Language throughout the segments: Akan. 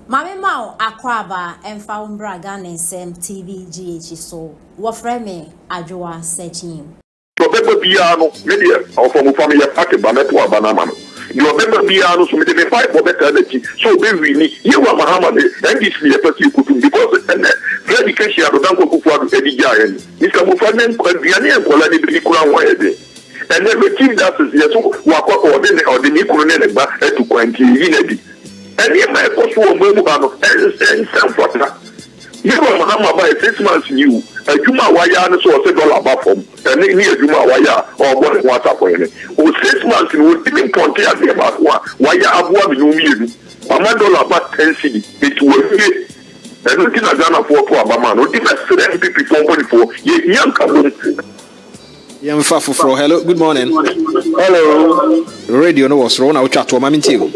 Maame ma wo akwaaba ɛmfa wo mbra Ghana Nsɛm TV GH so. Wɔfrɛ me Adwoa Sekyim. Deɛ ɔbɛba biara no, me deɛ, ɔfɔmufa meyɛ party ba, mɛto aba no ama no. Deɛ ɔbɛba biara no nso, mede me mpaebɔ bɛtaa n'akyi sɛ ɔbɛwini. Yɛwura Mahama deɛ, NDC na yɛpɛ sɛ yɛkɔtum because ɛnnɛ free education Addo Dankwa Akufo Addo de gyaa yɛn no, Mister Mufa, nnɛ aduane a nkwadaa no bɛdi koraa ho ayɛ den. Ɛnnɛ hwɛ Chief Justice, yɛse wakɔ, ɔde ne, ɔde ne kunu ne ne ba atu kwan nti yɛyi no adi. Nneɛma a ɛkɔ so wɔ ɔman mu ha no, ɛnsɛ mfata. Yɛwura Mahama bae 6 months ni o, adwuma a wayɛ ara ne sɛ ɔse dollar ba fam, ɛne ne adwuma a wayɛ a ɔrebɔ ne ho asafohene. O 6 months no ɔntumi mpɔnte adeɛ baako a wayɛ aboa me ne wo mmienu. Wama dollar ba 10 cedi, enti wawie. Ɛno nti na Ghanafoɔ to aba maa no. Nti mɛsrɛ NPP foɔ mpanimfoɔ, yɛhia nkabom. Yɛmfa foforɔ. Hello, good morning. Hello. Radio no wɔ soro, wo na wotwa toɔ ma mentie o.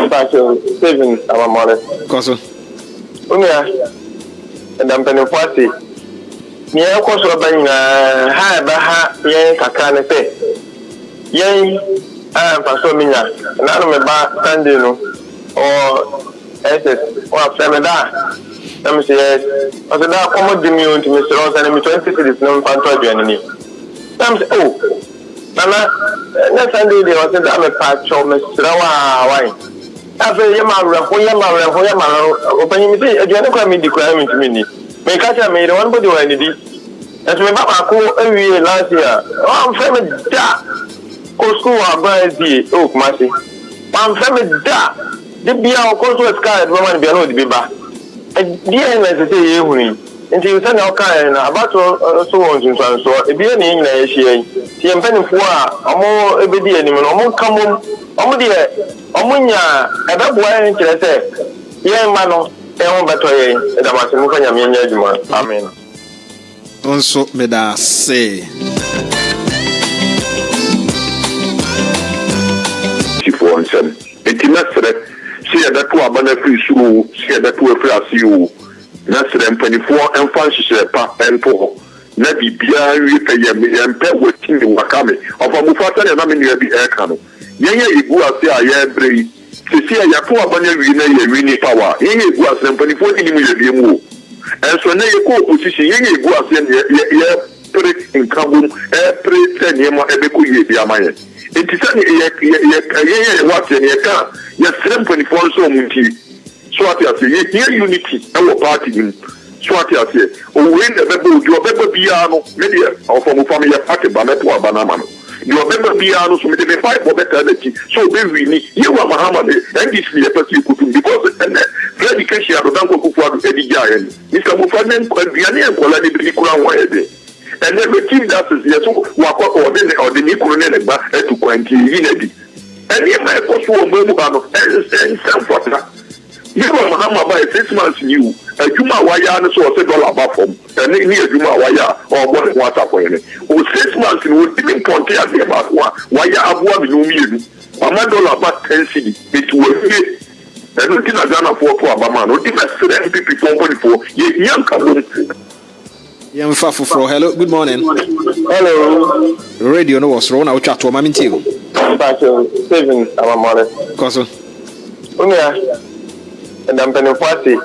Mpacho Stephen Amamɔre. Kɔ so. Onua, ɛda mpanimfoɔ ase. Nea ɛkɔ so aba nyinaa, ha a ɛbɛha yɛn kakra ne sɛ, yɛn a mfasoɔ menya, naano me ba Sunday no, ɔwɔ SS, wafrɛ me da a, na me sɛ yes. Ɔsɛ da kɔmɔ di mi o, nti mesrɛ wo sɛ ne me 20 cedis no mfa ntɔ aduane ni. Na me sɛ, oh, nana, ɛnɛ Sunday deɛ, ɔsɛ da mepa kyɛw, mesrɛ wo a, wae. Afei yɛ ma awerɛho, yɛ ma awerɛho, yɛ ma awerɛho. Ɔpanyin mi sɛ aduane koraa mi di koraa mi ntumi nni. Meka kyerɛ me yere, wɔn bɔ de wɔn anidi. Ɛnso me ba baako awie last year, wɔamfrɛ me da. Kɔ sukuu wɔ Agona SDA ɛwɔ Kumasi. Wɔamfrɛ me da. De bia ɔkɔ so sika a yɛde bɛma no bia na ɔde bi ba. Deɛ na ɛsɛ sɛ yɛhunu yi. Nti sɛnea ɔkaeɛ no, abatoɔ nso wɔ nsunsuansoɔ. Ebi yɛ ne yɛn nyinaa yɛahyia yi. Nti yɛn mpanimfoɔ a ɔmo bɛdi anim no, ɔmo nka mmom. Ɔmo deɛ, ɔmo nya ɛbɛboa yɛn, kyerɛ sɛ yɛn mma no yɛn ho bɛtɔ yɛn. Ɛda mo ase, momfa Nyame nyɛ adwuma. Amen. Nso meda ase. Sifoɔ nsɛm nti mɛsrɛ sɛ yɛbɛto aba no afiri soro o, sɛ yɛbɛto afiri ase o, mɛsrɛ mpanimfoɔ mfa nhyehyɛ pa nto hɔ na biribiara nwie pɛ. Yɛ yɛmpɛ wati me waka me ɔfa mufa sɛdeɛ na me nua bi ɛreka no. Yɛn a yɛgu ase a yɛrebrɛ yi sisi a yɛato aba no awie na yɛwi nipa wa yɛn yɛ egu ase na mpanimfoɔ ni nim yɛ bie mu o. Ɛnso ɛnɛ yɛkɔ opposition, yɛn yɛ egu aseɛ no, yɛ yɛpere nkabom, ɛpere sɛ nneɛma ɛbɛkɔ yie bi ama yɛn. Nti sɛ yɛ yɛ yɛ yɛn yɛ yɛwɔ aseɛ no, yɛka a, yɛsrɛ mpanimfoɔ no sɛ ɔmo ntie. So ate aseɛ, yɛhia unity ɛwɔ party no mu. So ate aseɛ, owei na ɛbɛbɔ odi ɔbɛba biara no, me deɛ, ɔfɔmufa meyɛ party ba, mɛto aba no ama no. Deɛ ɔbɛba biara no so, mede me mpaebɔ bɛtaa n'akyi sɛ ɔbɛwini. Yɛwura Mahama de, NDC na yɛpɛ sɛ yɛkɔtum because ɛnnɛ free education Addo Dankwa Akufo Addo de gyaa yɛn no, Mr Mufa, nnɛ aduane a nkwadaa no bɛdi koraa ho ayɛ den. Ɛnnɛ hwɛ Chief Justice, yɛse wakɔ, ɔde ne, ɔde ne kunu ne ne ba atu kwan nti yɛyi no adi. Nneɛma a ɛkɔ so wɔ ɔman mu ha no, ɛnsɛ mfata. Yɛwura Mahama bae 6 months ni o, adwuma a wayɛ ara ne sɛ ɔsɛ dollar ba fam, ɛne ne adwuma a wayɛ a ɔrebɔ ne ho asafohene. O 6 months no ɔntumi mpɔnte adeɛ baako a wayɛ aboa me ne wo mmienu. Wama dollar ba 10 cedi, enti wawie. Ɛno nti na Ghanafoɔ to aba maa no. Nti mɛsrɛ NPP foɔ mpanimfoɔ, yɛhia nkabom. Yɛmfa foforɔ. Hello, good morning. Hello. Radio no wɔ soro, wo na wotwa toɔ ma mentie o. Mpacho Stephen Amamɔre. Kɔ so. Onua, ɛda mpanimfoɔ ase.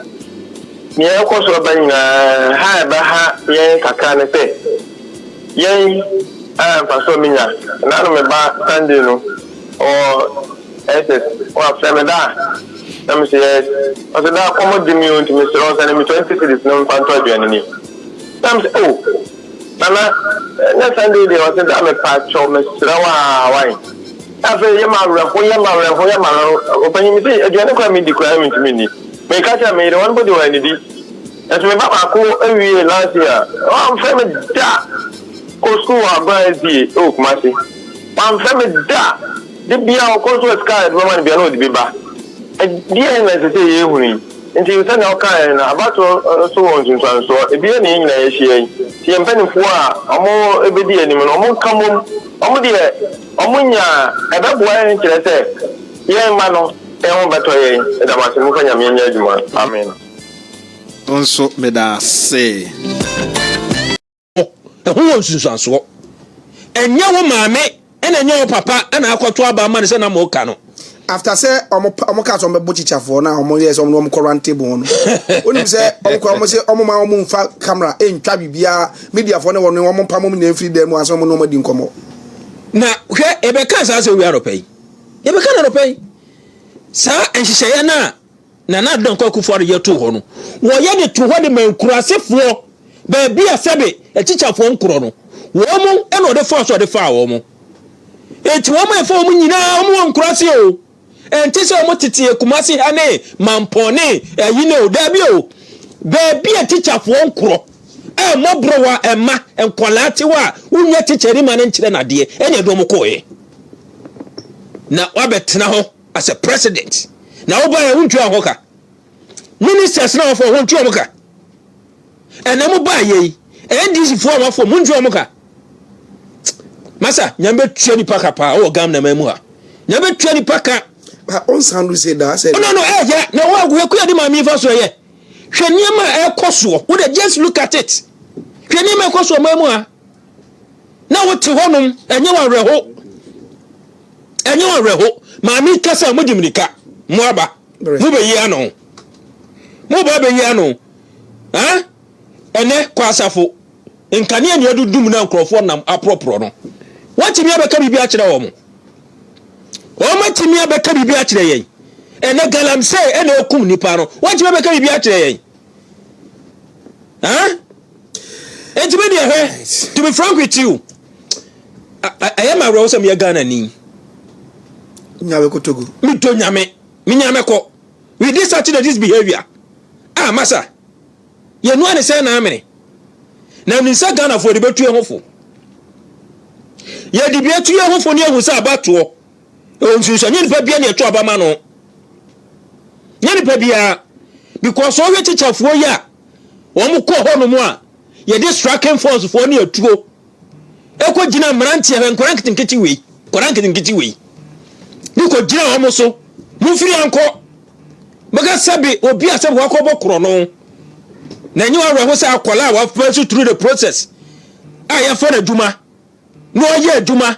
Nea ɛkɔ so aba nyinaa, ha a ɛbɛha yɛn kakra ne sɛ, yɛn a mfasoɔ menya, naano me ba Sunday no, ɔwɔ SS, wafrɛ me da a, na me sɛ yes. Ɔsɛ da kɔmɔ di mi o, nti mesrɛ wo sɛ ne me 20 cedis no mfa ntɔ aduane ni. Na me sɛ, oh, nana, ɛnɛ Sunday deɛ, ɔsɛ da mepa kyɛw, mesrɛ wo a, wae. Afei yɛ ma awerɛho, yɛ ma awerɛho, yɛ ma awerɛho. Ɔpanyin mi sɛ aduane koraa mi di koraa mi ntumi nni. Meka kyerɛ me yere, wɔn bɔ de wɔn anidi. Ɛnso me ba baako awie last year, wɔamfrɛ me da. Kɔ sukuu wɔ Agona SDA ɛwɔ Kumasi. Wɔamfrɛ me da. De bia ɔkɔ so sika a yɛde bɛma no bia na ɔde bi ba. Deɛ na ɛsɛ sɛ yɛhunu yi. Nti sɛnea ɔkaeɛ no, abatoɔ nso wɔ nsunsuansoɔ. Ebi yɛ ne yɛn nyinaa yɛahyia yi. Nti yɛn mpanimfoɔ a ɔmo bɛdi anim no, ɔmo nka mmom. Ɔmo deɛ, ɔmo nya ɛbɛboa yɛn, kyerɛ sɛ yɛn mma no yɛn ho bɛtɔ yɛn. Ɛda mo ase, momfa Nyame nyɛ adwuma. Amen. Nso meda ase. Ɛho wɔ nsunsuansoɔ. Ɛnyɛ wo maame ɛna ɛnyɛ wo papa ɛna akɔto aba ama no sɛ na mo ka no. After sɛ ɔmo kaa sɛ ɔmo bɛbɔ tikyafoɔ na ɔmo yɛ sɛ ɔmo ne ɔmo kɔ round table ho no, wonim sɛ ɔmo kɔ, ɔmo sɛ ɔmo ma ɔmo nfa camera ɛntwa biribiara, mediafoɔ ne wɔn ɔmo mpam ɔmo nyinaa mfiri dan mu ansa ɔmo ne ɔmo adi nkɔmmɔ. Na hwɛ, yɛbɛka saa sɛ wia anɔpa yi, yɛbɛka no anɔpa yi, saa nhyehyɛeɛ no a Nana Addo Dankwa Akufo-Addo yɛ too hɔ no, wɔyɛ de to hɔ de ma nkurasefoɔ, baabi a sɛbe atikyafoɔ nkorɔ no, wɔn mo ɛna ɔde faa so ɔde faa wɔn mo. Enti wɔn a ɛfa wɔn nyinaa wɔn wɔ nkuraase o. Ɛnte sɛ wɔn tete Kumasi ha ne Mampɔn ne ayi ne o, daabi o. Baabi a tikyafoɔ nkorɔ a mmɔborɔwa mma nkwadaa te hɔ a wonnya tikyani ma no nkyerɛ no adeɛ ɛna ɛde wɔn kɔɔeɛ. Na wabɛtena hɔ as a president na wobaeɛ wontua ho ka. Ministers na wɔfɔ wontua wɔn ka. Ɛna mo baeɛ yi NDC foɔ a wɔafɔ montua wɔn ka. Masa, Nyame bɛtua nipa ka paa wɔ Ghana man mu ha. Nyame bɛtua nipa ka. Ba ɔnsan do say da sɛ. No, ɛyɛ na wɔn akua de maame fa so ɛyɛ. Hwɛ nneɛma a ɛkɔ soɔ. Wo de, just look at it. Hwɛ nneɛma a ɛkɔ soɔ man mu ha. Na wote hɔnom, ɛnyɛ wɔn awerɛho. Ɛnyɛ wɔn awerɛho. Maame kasa mo di mirika. Mo aba. Mo bɛyi ano. Mo ba bɛyi ano. Ha? Ɛnɛ kɔ asafo. Nkanea nea adudum na nkurɔfoɔ nam aporɔporɔ no. Wɔatumi abɛka biribi akyerɛ wɔn. Wɔatumi abɛka biribi akyerɛ yɛn. Ɛnɛ galamsey ɛna ɛkum nipa no. Wɔatumi abɛka biribi akyerɛ yɛn. Ha? Enti me deɛ hwɛ, to be frank with you, ɛyɛ ma awerɛho sɛ meyɛ Ghana ni. Nyame kotogo. Medɔ Nyame, me Nyame kɔ. With this attitude, this behavior. Ah, masa. Yɛnua ne sɛ na amene. Na nim sɛ Ghanafoɔ de bɛtu yɛn ho fo. Yɛde bi atu yɛn ho fo ne ahu sɛ abatoɔ. Ɛwɔ nsunsuan, nyɛ nipa bia ne ɛto aba ma no. Nyɛ nipa biara. Because ɔhwɛ tikyafoɔ yi a, wɔn kɔ hɔnom a, yɛde striking force foɔ ne atuo ɛkɔ gyina mmeranteɛ hwɛ nkwadaa nketenkete wei, nkwadaa nketenkete wei ne kɔ gyina wɔn so, momfiri ankɔ bɛka sɛbe obi a sɛbe wakɔbɔ korɔ no na ɛnyɛ awerɛho sɛ akwadaa a wafa so through the process a yɛfa no adwuma na ɔyɛ adwuma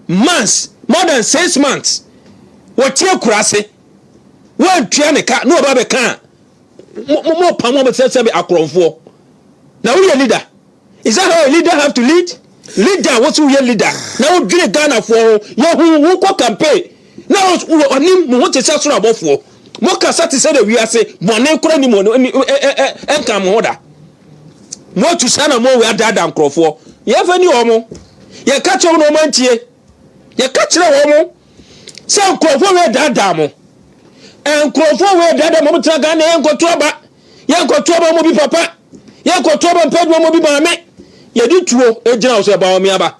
months, more than 6 months, wɔte akura ase, wɔantua ne ka na ɔba bɛka a mo pam wɔn sɛ sɛbe akorɔmfoɔ. Na woyɛ leader, is that how a leader have to lead? Leader, wo so woyɛ leader na wodwene Ghanafoɔ ho, yɛhu wokɔ campaign na ɔnim mo ho te sɛ soro abɔfoɔ, mo kasa te sɛ de wiase bɔne kora nim ɛnka mo ho da. Mo atu saa na mo wei adaadaa nkurɔfoɔ. Yɛmfa ni wɔn mo, yɛka kyerɛ wɔn na wɔn antie. Yɛka kyerɛ wɔn mo sɛ nkurɔfoɔ wei daadaa mo, nkurɔfoɔ wei daadaa mo, mo tena Ghana, yɛnkɔto aba, yɛnkɔto aba mo bi papa, yɛnkɔto aba mpɛ adwuma mo bi maame. Yɛde tuo gyina wo sɛ ɛba wɔn aba.